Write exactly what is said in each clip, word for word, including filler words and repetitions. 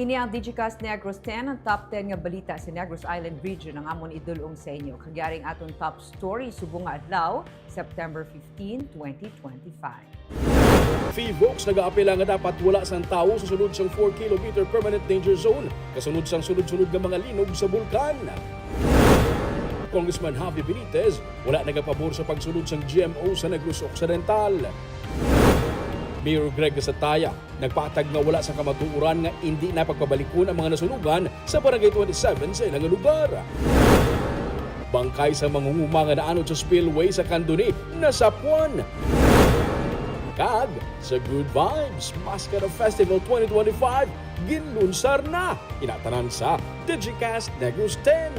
Ini ang Digicast Negros ten, ang top ten nga balita sa Negros Island Region ang amon idul-ong sa inyo. Kag yari ang aton top story subong nga adlaw, September fifteen, twenty twenty-five. PHIVOLCS nagaapela nga dapat wala sang tawo sa sulod sang four kilometer permanent danger zone kasunod sang sunod-sunod nga mga linog sa bulkan. Congressman Javi Benitez wala nagapabor sa pagsulod sang G M O sa Negros Occidental. Mayor Greg Gasataya nagpatag nga wala sang kamatuoran nga indi na pagpabalikon ang mga nasunugan sa Barangay twenty-seven sa ilang lugar. Bangkay sa mangunguma nga naanod sa spillway sa Candoni, nasapwan. Kag sa Good Vibes Mascara Festival twenty twenty-five, ginlunsar na. Ina tanan sa Digicast Negros ten.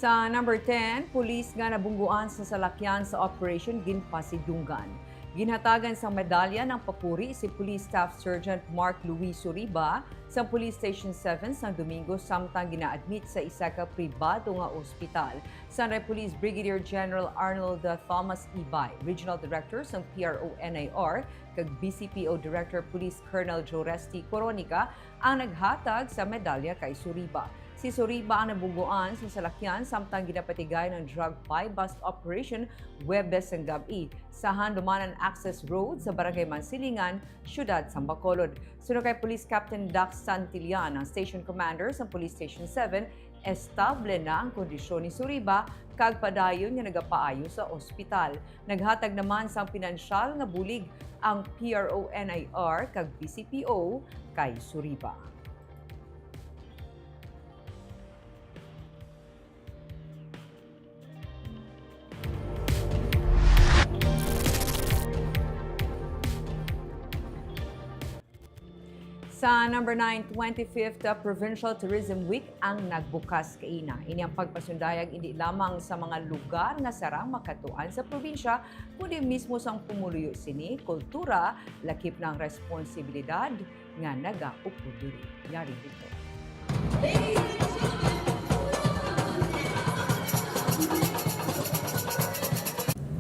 Sa number ten, pulis nga nabungguan sa salakyan sa operation ginpasidunggan. Ginhatagan sang medalya ng papuri si Police Staff Sergeant Mark Louis Suriba sa Police Station seven sang Domingo samtang gina-admit sa isa ka pribado nga ospital. Sunray Police Brigadier General Arnold Thomas Ibay, Regional Director sang P R O N I R, kag B C P O Director Police Colonel Joresty Coronica ang naghatag sa medalya kay Suriba. Si Suriba ang nabungguan sa salakyan samtang ginapatigayon ang drug buy-bust operation Huwebes sang gab-i sa Handumanan Access Road sa Barangay Mansilingan, Siyudad sang Bacolod. Suno kay Police Captain Dax Santillan, ang Station Commander sa Police Station seven, estable na ang kondisyon ni Suriba kag padayon nga nagapaayo sa ospital. Naghatag naman sang pinansyal nga bulig ang P R O N I R kag B C P O kay Suriba. Sa number nine, twenty-fifth Provincial Tourism Week ang nagbukas kaina. Ini ang pagpasundayag indi lamang sa mga lugar nga sarang makatuan sa probinsya, kundi mismo sang pumuluyo sini, kultura, lakip na ang responsibilidad nga nagaupod diri. Yari dito.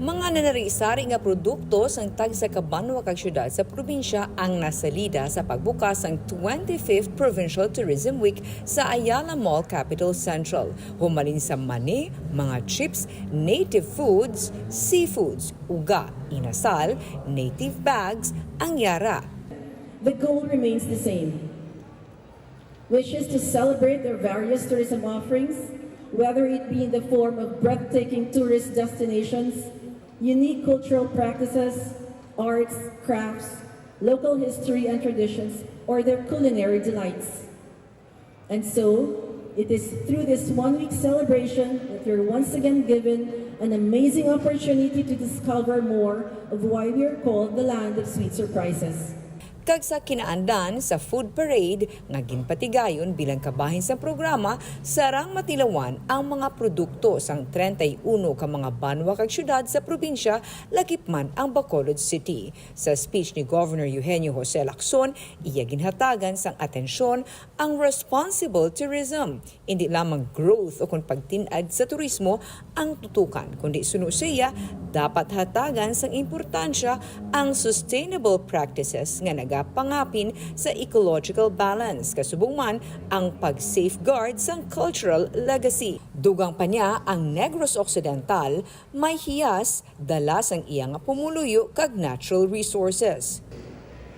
Mga nanari-sari nga produkto sang tagsa ka banwa kag syudad sa probinsya ang nasalida sa pagbukas sang twenty-fifth Provincial Tourism Week sa Ayala Mall Capitol Central. Humalin sa mani, mga chips, native foods, seafoods, uga, inasal, native bags, ang yara. The goal remains the same, which is to celebrate their various tourism offerings, whether it be in the form of breathtaking tourist destinations, unique cultural practices, arts, crafts, local history and traditions, or their culinary delights. And so, it is through this one-week celebration that we're once again given an amazing opportunity to discover more of why we are called the land of sweet surprises. Kag sa kinaandan sa food parade nga ginpatigayon bilang kabahin sang programa, sarang matilawan ang mga produkto sang treinta y uno ka mga banwa kag syudad sa probinsya, lakip man ang Bacolod City. Sa speech ni Governor Eugenio Jose Lacson, iya ginhatagan sang atensyon ang responsible tourism. Indi lamang growth ukon pagtin-ad sa turismo ang tutukan, kundi suno sa iya, dapat hatagan sang importansya ang sustainable practices nga nagapangapin sa ecological balance, kasubong man ang pag-safeguard sang cultural legacy. Dugang pa niya, ang Negros Occidental may hiyas, dala sang iya nga pumuluyo kag natural resources.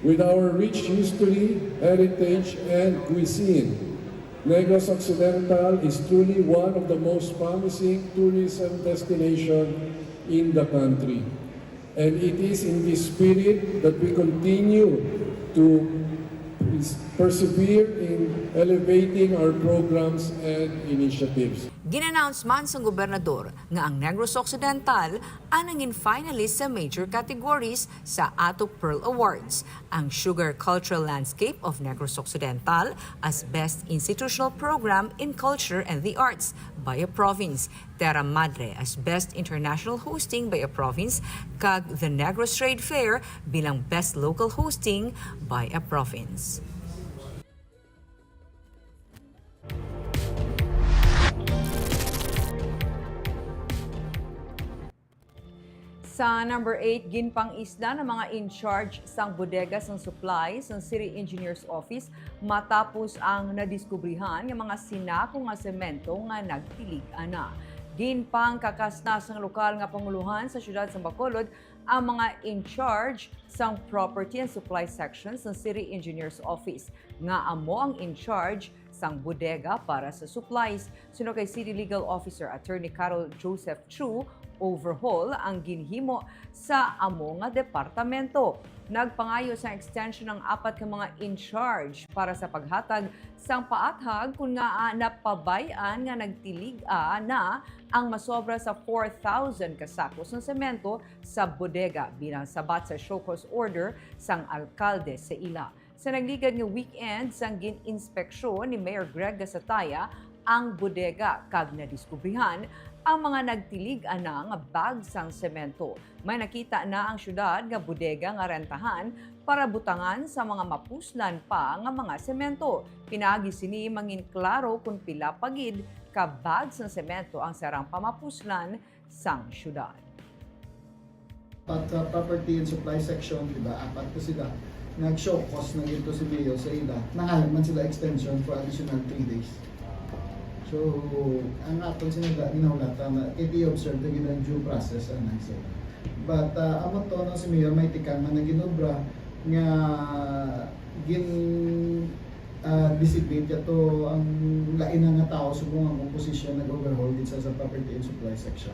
With our rich history, heritage, and cuisine, Negros Occidental is truly one of the most promising tourism destination in the country. And it is in this spirit that we continue to persevere in elevating our programs and initiatives. Gin-announce man sang gobernador nga ang Negros Occidental ang nangin finalist sa major categories sa ato Pearl Awards, ang Sugar Cultural Landscape of Negros Occidental as Best Institutional Program in Culture and the Arts by a Province, Terra Madre as Best International Hosting by a Province, kag the Negros Trade Fair bilang Best Local Hosting by a Province. Sa number eight, ginpang-isla ang mga in charge sang bodega sang supplies sang City Engineer's Office matapos ang nadiskubrihan nga mga sinako nga semento nga nagtilig-a na. Ginpangkakas na sang lokal nga pangulohan sa siyudad sa Bacolod ang mga in charge sang Property and Supply Section sang City Engineer's Office, nga amo ang in charge sang bodega para sa supplies. Suno kay City Legal Officer Attorney Carol Joseph Chu, overhaul ang ginhimo sa amo nga departamento. Nagpangayo sang extension ang apat ka mga in charge para sa paghatag sang paathag kon ngaa napabay-an nga nagtilig-a na ang masobra sa four thousand ka sako sang semento sa bodega bilang sabat sa show cause order sang alkalde sa ila. Sa nagligad nga weekend, sang gin-inspeksyon ni Mayor Greg Gasataya ang bodega kag nadiskubrihan ang mga nagtilig-a na nga bag sang semento. May nakita na ang siyudad nga bodega nga rentahan para butangan sa mga mapuslan pa nga mga semento. Pinaagi sini, mangin klaro kon pila pa gid ka bag sang semento ang sarang pamapuslan sang siyudad. But uh, property and supply section, di ba, apat na sila. Nag-show cause na gito si Mayor sa ila. Nangayag man sila extension for additional three days. So, ang aton sila ginahulatan na kay di-observe na gid ang due process ang nang sila. But uh, amo to, no, si Mayor may tikang nga naginobra nga gin uh, designate ato ang lain na nga tao subong ang opposition nag-overhaul gid sa, sa property and supply section.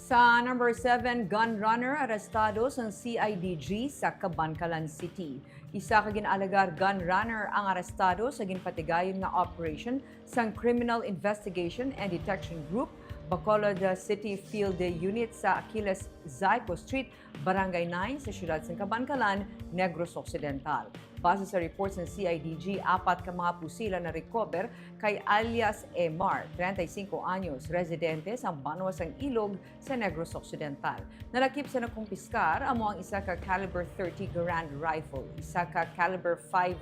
Sa number seven, gun runner arestado sang C I D G sa Kabankalan City. Isa ka gin-alegar gun runner ang arestado sa ginpatigayon nga operation sang Criminal Investigation and Detection Group, Bacolod City Field Unit sa Achilles Zayco Street, Barangay nine sa siyudad sang Kabankalan, Negros Occidental. Base sa report sang C I D G, apat ka mga pusil ang na-recover kay alias Emar, treinta y cinco anyos, residente sa Banwa sang Ilog sa Negros Occidental. Nalakip sa nakumpiskar amo ang isa ka caliber thirty Garand rifle, isa ka caliber five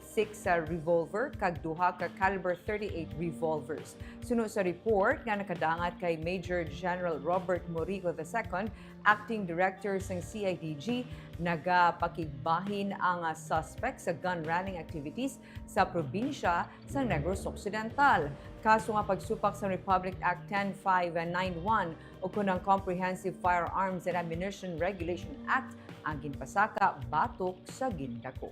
six revolver, kag duha ka caliber thirty-eight revolvers. Suno sa report nga nakadangat kay Major General Robert Morigo the second, Acting Director sang C I D G, nagapakigbahin ang suspect sa gun running activities sa probinsya sa Negros Occidental. Kaso nga pagsupak sa Republic Act ten five nine one o kun ang Comprehensive Firearms and Ammunition Regulation Act ang ginpasaka batok sa gindako.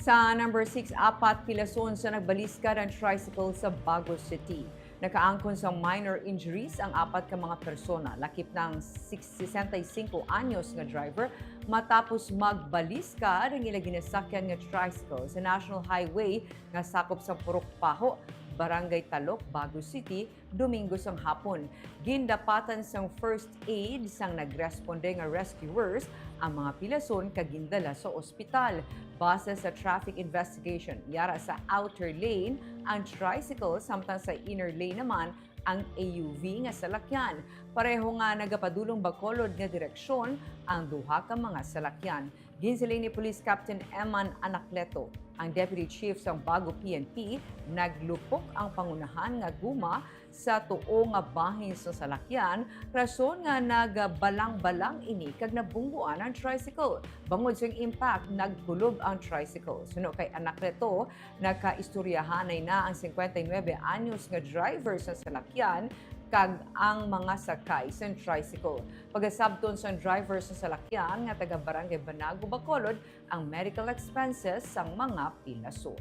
Sa number six, apat pilason sa nagbaliskad ang tricycle sa Bago City. Nakaangkon sang minor injuries ang apat ka mga persona, lakip na ang six, sesenta y cinco anyos nga driver, matapos magbaliskad ang ila ginasakyan nga tricycle sa National Highway nga sakop sa Purok Paho, Barangay Talok, Bago City, Domingo sang hapon. Gindapatan sang first aid sang nagresponde nga rescuers ang mga pilason kag gindala sa ospital. Base sa traffic investigation, yara sa outer lane ang tricycle, samtang sa inner lane naman ang A U V nga salakyan. Pareho nga nagapadulong Bacolod nga direksyon ang duha ka mga salakyan. Ginsiling ni Police Captain Eman Anacleto, ang Deputy Chief sang Bago P N P, naglupok ang pangunahan nga guma sa tuo nga bahin sa salakyan, rason nga nagbalang-balang ini kag nabungguan ang tricycle. Bangod sang impact, nagkulob ang tricycle. Suno kay Anacleto, nakaistoryahanay na ang singkwenta y nuebe anyos nga driver sa salakyan kag ang mga sakay sa tricycle. Pagasabton sang driver sa salakyan nga taga Barangay Banago, Bacolod, ang medical expenses sang mga pilason.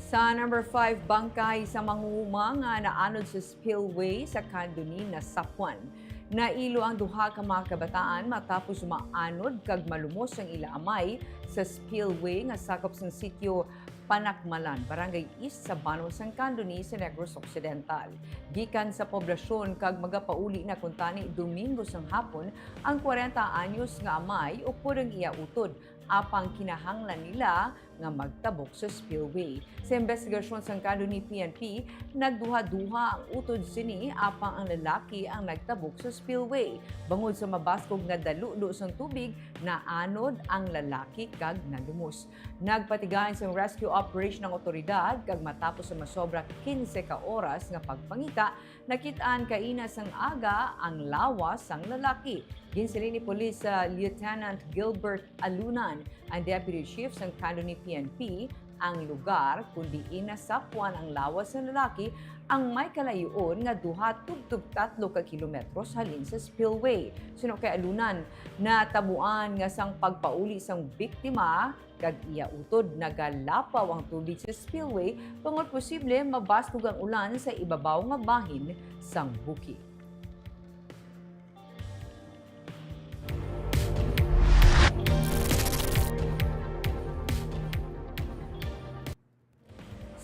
Sa number five, bangkay sa mangunguma nga naanod sa spillway sa Candoni, Nasapuan. Nailo ang duha ka mga kabataan matapos maanod kag malumos ang ila amay sa spillway nga sakop sang sitio Panakmalan, Barangay East Sabano, sang Candoni sa Negros Occidental. Gikan sa poblasyon kag magapauli na kuntani Domingo sang hapon ang kwarenta anyos nga amay upod ang iya utod, apang kinahanglan nila nga magtabok sa spillway. Sa imbestigasyon sang Candoni P N P, nagduha-duha ang utod sini, apang ang lalaki ang nagtabok sa spillway. Bangod sa mabaskog nga daludo sang tubig, naanod ang lalaki kag nalumos. Nagpatigayon sang rescue operation ang awtoridad, kag matapos ang masobra quince ka oras nga pagpangita, nakit-an kaina sang aga ang lawas sang lalaki. Ginsiling ni Police, ah, Lieutenant Gilbert Alunan, ang Deputy Chief sang Candoni P N P, ang lugar kon diin nasapwan ang lawas sang lalaki ang may kalayo-on nga duha tubtob tatlo ka kilometros halin sa spillway. Suno kay Alunan, natabuan nga sang pagpauli sang biktima kag iya utod, nagalapaw ang tubig sa spillway, bangod posible mabaskog ang ulan sa ibabaw nga bahin sang bukid.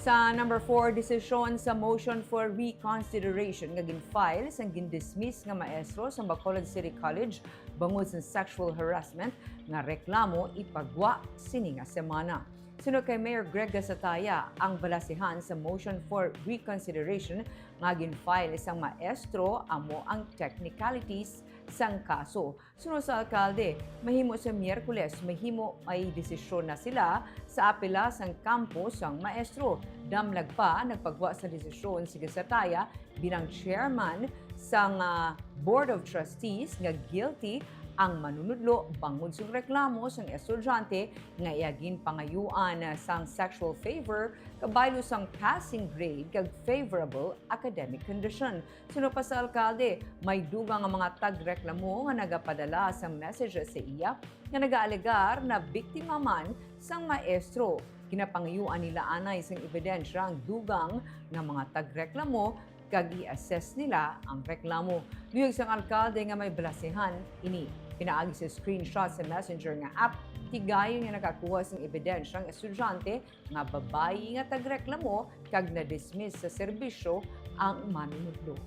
Sa number four, desisyon sa motion for reconsideration nga gin-file sang gindismiss nga maestro sa Bacolod City College bangod sa sexual harassment nga reklamo ipagwa sini nga semana. Suno kay Mayor Greg Gasataya, ang balasehan sa motion for reconsideration nga gin-file sang maestro amo ang technicalities sang kaso. Suno sa alkalde, mahimo sa Miyerkules, mahimo may desisyon na sila sa apela sang kampo sang maestro. Damlag pa, nagpagwa sa desisyon si Gasataya bilang chairman sang, ah, Board of Trustees nga guilty ang manunudlo bangod sa reklamo sang estudyante nga iya ginpangayuan sang sexual favor kabaylo sang passing grade kag favorable academic condition. Suno pa sa alkalde, may dugang nga mga tagreklamo nga nagapadala sang message sa iya nga nagaalegar na biktima man sang maestro. Ginapangayuan nila anay sang ebidensya ang dugang nga mga tagreklamo kag i-assess nila ang reklamo. Luyag sang alkalde nga may balasehan ini. Pinaagi sa screenshot sa messenger nga app, tigayon nga nakakuha sang ebidensya ang estudyante nga babayi nga tagreklamo kag na-dismiss sa serbisyo ang manunudlo.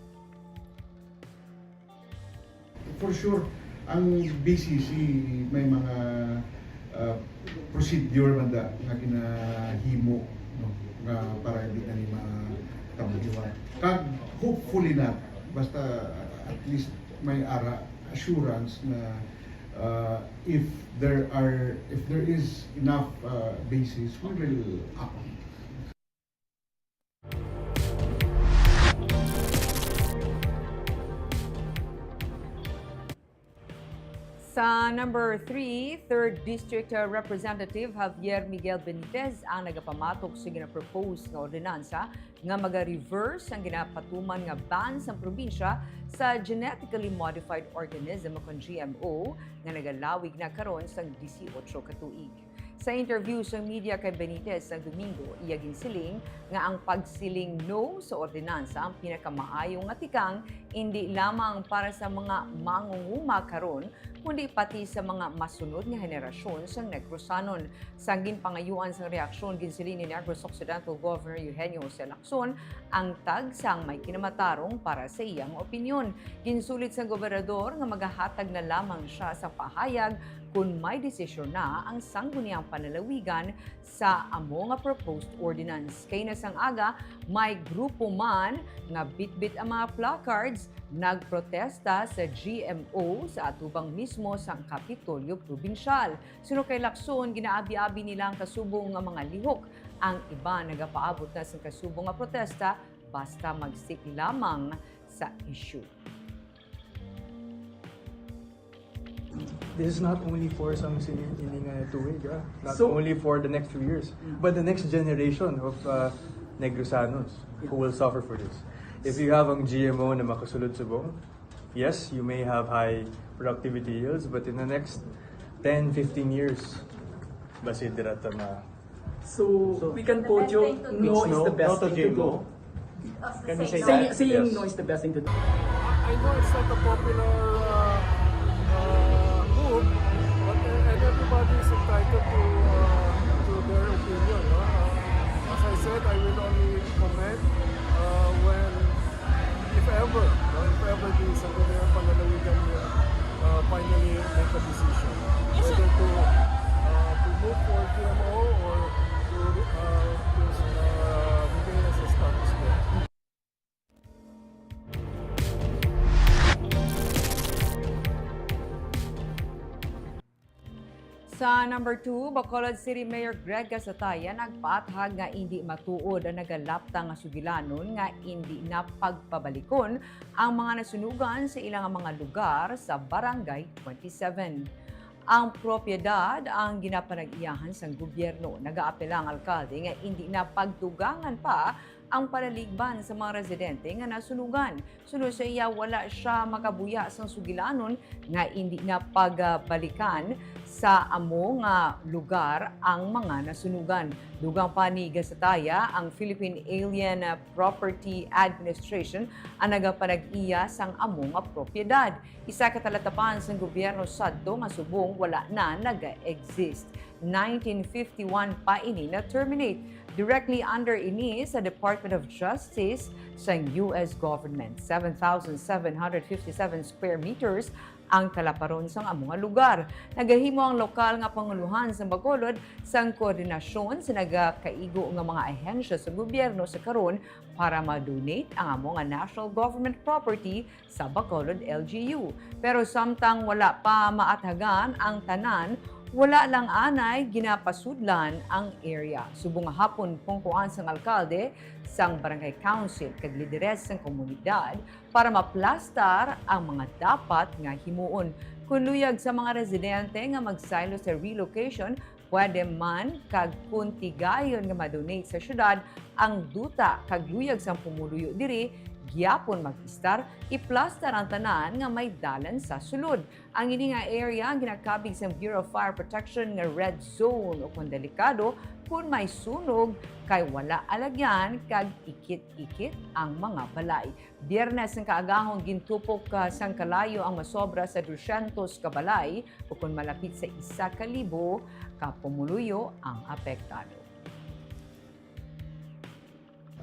For sure, ang B C C may mga, ah, procedure man da nga ginahimo, no, nga para hindi na ni matabo. Kag hopefully not, basta at least may ara assurance na, ah, if there are, if there is enough, ah, basis, we will act. Sa number three, Third District Representative Javier Miguel Benitez ang nagapamatok sa gina-propose nga ordinansa nga maga-reverse ang ginapatuman nga ban sang probinsya sa genetically modified organism o kon G M O nga nagalawig na karon sang disiotso ka tuig. Sa interview sa media kay Benitez sa Domingo, iya ginsiling nga ang pagsiling no sa ordinansa ang pinakamaayo nga tikang indi lamang para sa mga mangunguma karon, kundi pati sa mga masunod nga henerasyon sang Negrosanon. Sa ginpangayuan sang reaksyon, ginsiling ni Negros Occidental Governor Eugenio Jose Lacson ang tag sang may kinamatarong para sa iyang opinyon. Ginsulit sang gobernador nga magahatag na lamang siya sa pahayag kon may desisyon na ang Sangguniang Panlalawigan sa amo nga proposed ordinance. Kay na sang aga, may grupo man nga bitbit ang mga placards nagprotesta sa G M O sa atubang mismo sang Kapitolyo Probinsyal. Suno kay Lacson, ginaabi-abi nila ang kasubong nga mga lihok. Ang iban nagapaabot na sang kasubong nga protesta basta mag-stick lamang sa issue. This is not only for sang sini ini nga tuig, ah. Not So- only for the next few years, Mm. but the next generation of, uh, Negrisanos who will suffer for this. If you have ang G M O na makasulod subong, yes, you may have high productivity yields, but in the next ten, fifteen years, basi dira ta ma- So, we can quote you, no is the best thing to do. Can we say Saying, that? saying Yes. no is the best thing to do. I know it's not a popular uh, uh, move, but uh, and everybody is entitled to uh, to their opinion. No? Uh, Uh, when, if ever, no, if ever the Sangguniang Panlalawigan will, uh, finally make a decision, whether to, uh, to move for G M O or to, uh, to, uh, remain as a status quo. Sa number two, Bacolod City Mayor Greg Gasataya nagpaathag nga indi matuod ang nagalaptang nga sugilanon nga indi na pagpabalikon ang mga nasunugan sa ilang mga lugar sa Barangay twenty-seven. Ang propiedad ang ginapanag-iyahan sang gobyerno. Nagaapela ang alkalde nga indi na pagdugangan pa ang palaligban sa mga residente nga nasunugan. Suno sa iya, wala siya makabuya sang sugilanon nga indi na pagbalikan sa amo nga lugar ang mga nasunugan. Dugang pa ni Gasataya, ang Philippine Alien Property Administration ang nagapanag-iya sang amo nga propiedad. Isa ka talatapan sang gobyerno sadto nga subong wala na naga-exist. Nineteen fifty-one pa ini na-terminate. Directly under ini sa Department of Justice sang U S government, seven thousand seven hundred fifty-seven square meters ang talaparon sang amo nga lugar. Nagahimo ang lokal nga panguluhan sang Bacolod sang koordinasyon sa nagakaigo nga mga ahensya sa gobyerno sa karon para ma-donate ang amo nga national government property sa Bacolod L G U. Pero samtang wala pa maathagan ang tanan, wala lang anay ginapasudlan ang area. Subong nga hapon pungkuan sang alkalde, sang barangay council kag lideres sang komunidad para maplastar ang mga dapat nga himuon. Kon luyag sa mga residente nga magsaylo sa relocation, pwede man, kag kon tigayon nga ma-donate sa syudad ang duta kag luyag sang pumuluyo diri, gyapon mag-istar, iplastar ang tanan nga may dalan sa sulod. Ang ini nga area ang ginakabig sang Bureau of Fire Protection nga red zone o kon delikado kon may sunog kay wala alagyan kag ikit-ikit ang mga balay. Biyernes sang kaagahon gintupok, ah, sang kalayo ang masobra sa dusyentos ka balay, ukon malapit sa isa ka libo ka pumuluyo ang apektado.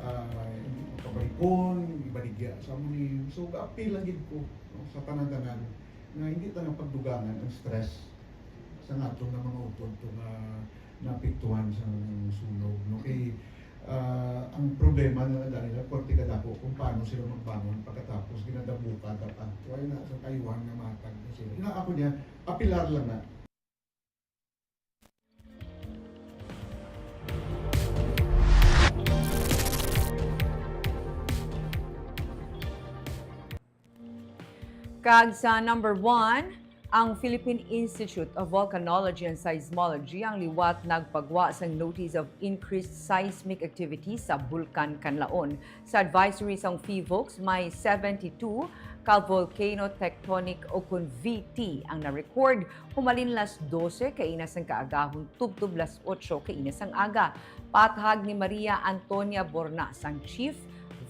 Ah, hindi makabalikon, ibaligya sa amo ni. So, gaapil lang gid ko, no, sa tanan-tanan nga hindi ta na pagdugangan ang stress sa naton nga mga utod to nga naapektuhan sang sunog, no? Kay, ah, ang problema na lang nila, korte kadako kung paano sila magbangon pagkatapos ginadabuka ta pa. Wala na sa Taiwan nga matag na sila. Ina ako niya, apilar lang na. Kag sa number one, ang Philippine Institute of Volcanology and Seismology ang liwat nagpagwa sang Notice of Increased Seismic Activity sa Bulkan Kanlaon. Sa advisory sang PHIVOLCS, may seventy-two ka volcano tectonic o kon V T ang na-record humalin las dose kaina sang kaagahon tubtob las otso kaina sang aga. Paathag ni Maria Antonia Bornas, ang chief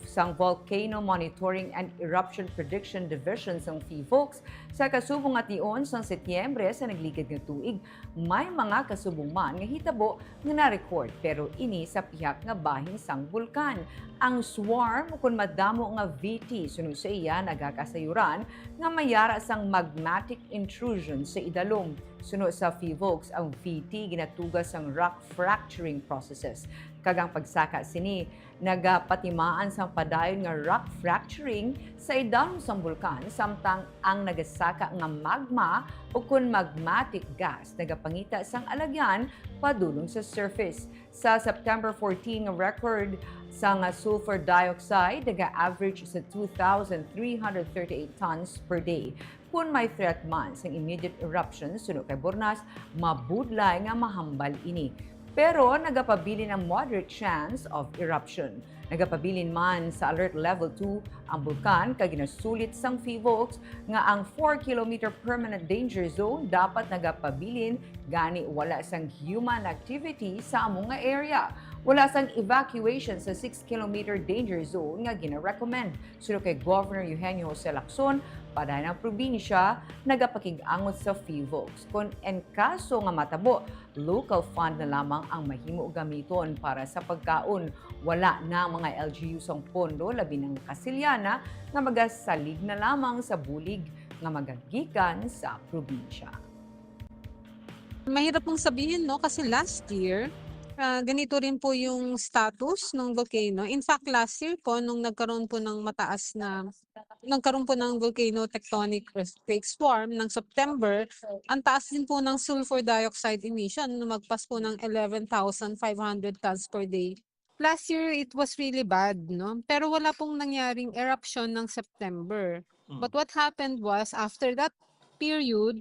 sang Volcano Monitoring and Eruption Prediction Division sang PHIVOLCS, sa kasubong nga tion sang Setyembre sa nagligad nga tuig, may mga kasubong man nga hitabo nga na-record, pero ini sa pihak nga bahin sang bulkan. Ang swarm, ukon madamo nga V T, suno sa iya, nagakasayuran nga may yara sang magmatic intrusion sa idalom. Suno sa PHIVOLCS, ang V T ginatuga sang rock fracturing processes, kag ang pagsaka sini nagapatimaan sang padayon nga rock fracturing sa idalom sang bulkan, samtang ang nagasaka nga magma ukon magmatic gas nagapangita sang alagyan padulong sa surface. Sa September fourteen nga record sang sulfur dioxide, naga-average sa two thousand three hundred thirty-eight tons per day. Kon may threat man sang immediate eruption, suno kay Bornas, mabudlay nga mahambal ini. Pero nagapabilin ang moderate chance of eruption. Nagapabilin man sa Alert Level two ang bulkan, kag ginasulit sang PHIVOLCS nga ang four kilometer permanent danger zone dapat nagapabilin, gani wala sang human activity sa amo nga area. Wala sang evacuation sa six kilometer danger zone nga gina-recommend. Suno kay Governor Eugenio Jose Lacson, Paday ang probinsya nagapakig-angot sa PHIVOLCS. Kon en kaso nga matabo, local fund na lamang ang mahimo gamiton para sa pagkaon. Wala na ang mga L G U sang pondo, labi na nga Kasiliana, nga magasalig na lamang sa bulig nga magagikan sa probinsya. Mahirap pong sabihin, no? Kasi last year, ah, ganito rin po yung status ng volcano. In fact, last year po, nung nagkaroon po ng mataas na, nagkaroon po ng volcano tectonic earthquake swarm ng September, ang taas din po ng sulfur dioxide emission, lumagpas po ng eleven thousand five hundred tons per day. Last year, it was really bad, no? Pero wala pong nangyaring eruption ng September. Mm. But what happened was, after that period,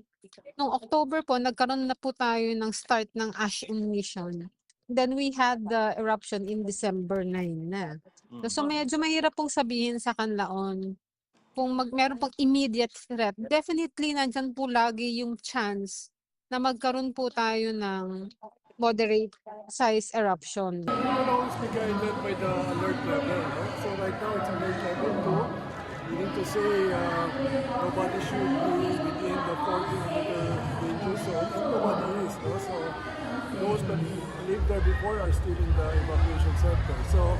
nung October po, nagkaroon na po tayo ng start ng ash emission. Then we had the eruption in December nine na. So, so Mm. medyo mahirap pong sabihin sa Canlaon kung mag-, meron pang immediate threat. Definitely, nandyan po lagi yung chance na magkaroon po tayo ng moderate size eruption. We will always be guided by the alert level, no? So right now, it's alert level two, meaning to say, uh, nobody should be within the four kilometer danger zone, and nobody is, no? So those that live there before are still in the evacuation center. So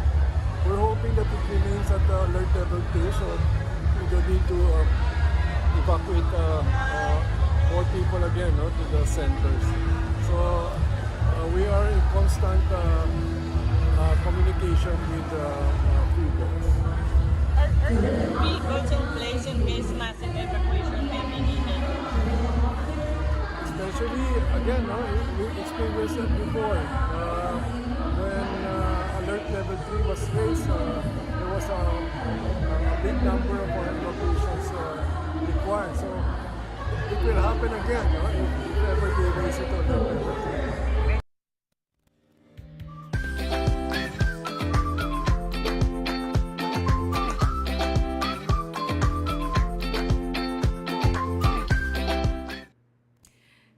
we're hoping that it remains at the alert level two, so we don't need to, uh, evacuate, uh, uh, more people again, no, to the centers. So, uh, we are in constant, uh, uh, communication with, uh, uh, PHIVOLCS. Are, are there vehicles in place in case massive evacuation may be needed? Especially, again, no, we, we experienced that before. Uh, when, uh, alert level three was raised, uh, there was a, a big number of our evacuations, uh, required. So it will happen again, no, if, if ever they raise it to alert level three.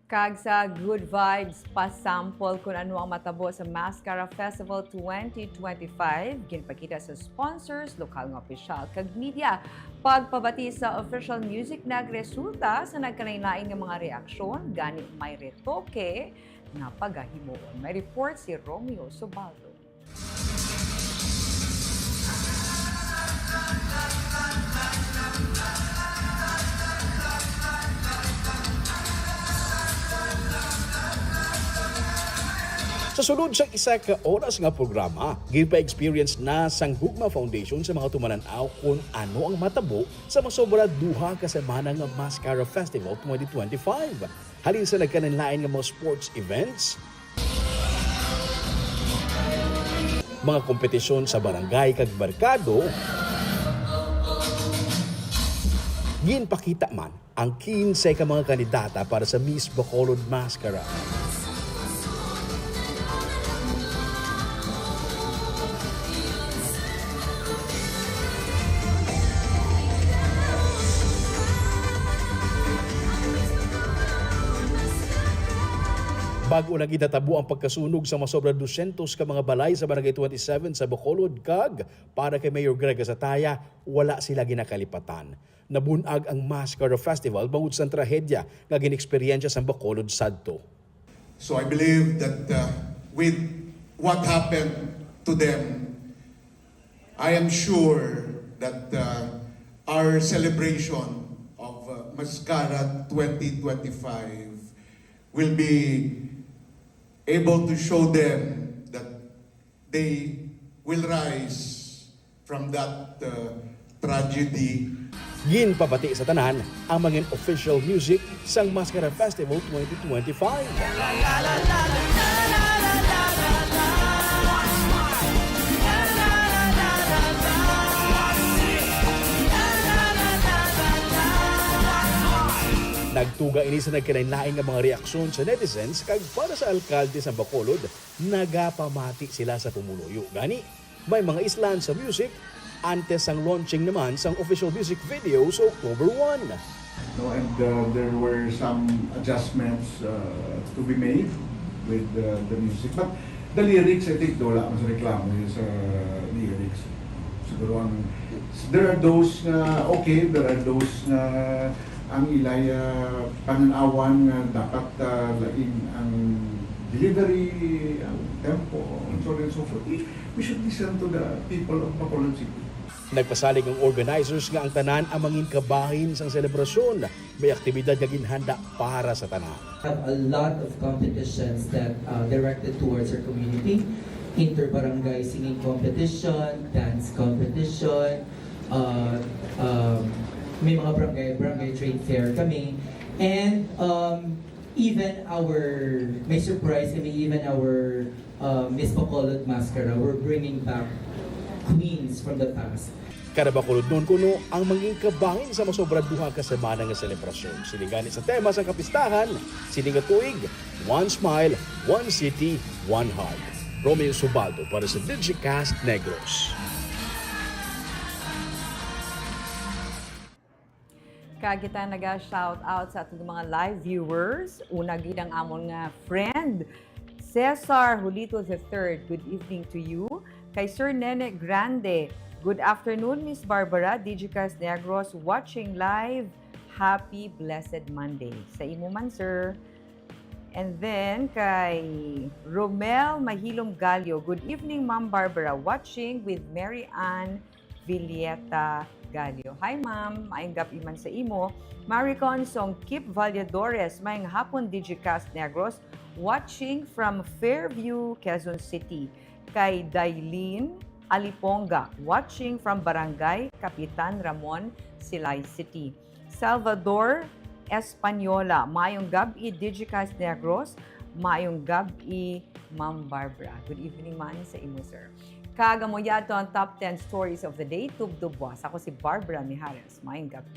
Kag sa Good Vibes, pasample kun ano ang matabo sa Mascara Festival twenty twenty-five, ginpakita sa sponsors, lokal nga opisyal, kag media. Pagpabati sa official music nagresulta sa nagkalainlain nga mga reaksyon, gani may retoke nga pagahimuon. May report si Romeo Subaldo. Sa sulod sang isa ka oras nga programa, ginpa-experience na sang Gugma Foundation sa mga tumanan-aw kon ano ang matabo sa masobra duha ka semana nga Mascara Festival twenty twenty-five. Halin sa nagkalainlain nga mga sports events, mga kompetisyon sa barangay kag merkado, ginpakita man ang kinse ka mga kandidata para sa Miss Bacolod Mascara. Bag-o lang ginatabo ang pagkasunog sa masobra dosyentos ka mga balay sa Barangay twenty-seven sa Bacolod, kag para kay Mayor Greg Azataya, wala sila ginakalipatan. Nabun-ag ang Mascara Festival bangod sang trahedya nga gin-eksperyensya sang Bacolod sadto. So I believe that, uh, with what happened to them, I am sure that, uh, our celebration of, uh, Mascara twenty twenty-five will be able to show them that they will rise from that, uh, tragedy. Ginpabati sa tanan ang mga official music sang Mascara Festival twenty twenty-five. Nagtuga ini sa nagkalainlain nga mga reaksyon sa netizens, kag para sa alkalde sa Bacolod, nagapamati sila sa pumuluyo. Gani, may mga islan sa music antes sang launching naman sang official music video sa October one. No, and, uh, there were some adjustments, uh, to be made with, uh, the music. But the lyrics, I think, wala man sa reklamo yun sa lyrics. Siguro ang, there are those nga okay, there are those nga ang ilay, ah, panan-awan nga dapat, ah, lain ang delivery, ang tempo, and so on and so forth. We should listen to the people of Bacolod City. Nagpasalig ang organizers nga ang tanan ang mangin kabahin sang selebrasyon, may aktibidad nga ginhanda para sa tanan. Have a lot of competitions that uh, directed towards our community. Inter-barangay singing competition, dance competition, uh, um, may mga barangay, barangay trade fair kami. And um, even our, may surprise kami, even our uh, Miss Bacolod Mascara, we're bringing back queens from the past. Kada Bacolodnon kuno ang mangin kabahin sa masobra duha ka semana nga selebrasyon. Sini gani sa tema sang kapistahan, sini nga tuig, One Smile, One City, One Heart. Romeo Subaldo para sa Digicast Negros. Kag kita naga shout out sa ating mga live viewers. Una gid ang amon nga friend, Cesar Julito the third. Good evening to you. Kay Sir Nene Grande, good afternoon, Miss Barbara, Digicast Negros, watching live. Happy blessed Monday. Sa imo man, sir. And then kay Romel Mahilom Gallo, good evening, Ma'am Barbara, watching with Mary Ann Villeta Gallo. Hi, ma'am. Maayong gab-i man sa imo. Maricon Songkip Valladores, maayong hapon, Digicast Negros. Watching from Fairview, Quezon City. Kay Dailin Aliponga, watching from Barangay Kapitan Ramon, Silay City. Salvador Española, maayong gab-i, Digicast Negros. Maayong gab-i, Ma'am Barbara. Good evening man sa imo, sir. Kag amo yadto ang top ten stories of the day. Tubtob buwas. Ako si Barbara Mijares. Maayong gab-i.